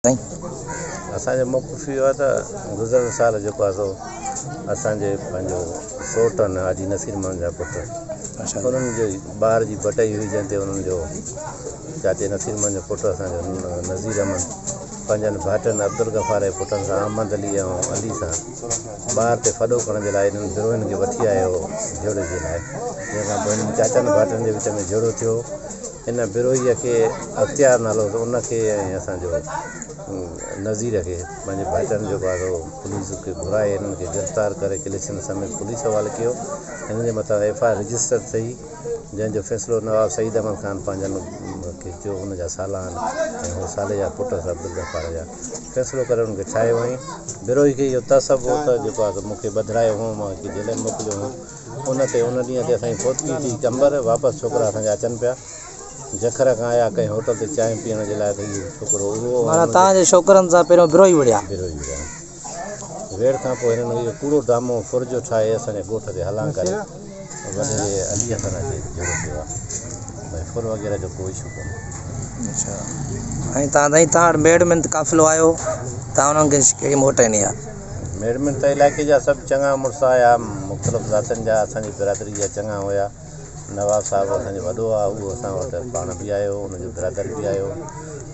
سائين. اسان جو موقف اهو آهي ته گذريل سال جيڪو آهي سو اسان جي پنهنجو سوٽ آهن حاجي نصير محمد جا پٽ انهن جي ٻار جي بٽئي هئي جنهن تي انهن جو چاچي نصير محمد جو پٽ اسان جو نذير احمد پنهنجن ڀائٽن عبدالغفار جي پٽن سان احمد علي ۽ علي سان ٻار تي ڦڏو ڪرڻ جي لاء انهن بروهين کي وٺي آيو هو جهيڙي جي لاء جنهن کان پوء انهن چاچن ڀائٽن جي وچ ۾ جهيڙو ٿيو. ان بروهيء کي اختيار نالو هو ان کي ۽ اسان جو نذير کي پنهنجي ڀائٽن جيڪو آهي سو پوليس کي گهرائي انهن کي گرفتار ڪري ڪليڪشن سميت پوليس حوالي ڪيو. هنن جي مٿان ايف I R register ٿي جنهن جو فيصلو نواب سعيد احمد خان پنهنجن کي چيو ان جا سالا آهن ۽ هو سالي جا پٽ هئس عبدالغفار جا فيصلو ڪري انهن کي ٺاهيو هئائين. بروهي کي اهو تعصب هو ته جيڪو آهي سو مون کي ٻڌرايو هو مان کي جيل ۾ موڪليو هو. ان تي ان ڏينهن تي اسان جي فوتگي ٿي. قمبر واپس ڇوڪرا اسان جا اچن پيا. جکر کان آيا ڪنهن هوٽل تي چانهه پيئڻ جي لاء ته هي ڇوڪرو اهو ۽ معنيٰ هن جو توهان جي ڇوڪرن سان پهريون بروهي وڙهيا. بروهي وڙهيا. ويڙهه کان پوء هنن اهو ڪوڙو ڊرامو ڦر جو ٺاهي اسان جي ڳوٺ تي هلان ڪري وڏيري علي حسن اچي جهيڙو ڪيو آهي. ڀئي ڦر وغيره جو ڪو اشو ڪونهي. اڇا ۽ توهان سائين توهان وٽ ميڙ منت قافلو آيو توهان انهن کي ڪهڙي موٽ ڏني آهي. ميڙ منت علائقي جا سڀ چڱا مڙس آيا، مختلف ذاتين جا اسان جي برادري جا چڱا هيا. نواب صاحب اسان جو وڏو آ، اهو اسان وٽ پاڻ به آيو، ان جو برادر به آيو.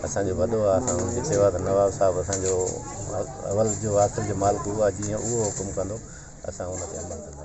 اسان جو وڏو آ، اسان ان کي چيو آ ته نواب صاحب اسان جو اول جو آخر جو مالڪ اهو آ، جيئن اهو حڪم ڪندو اسان ان تي عمل ڪنداسين.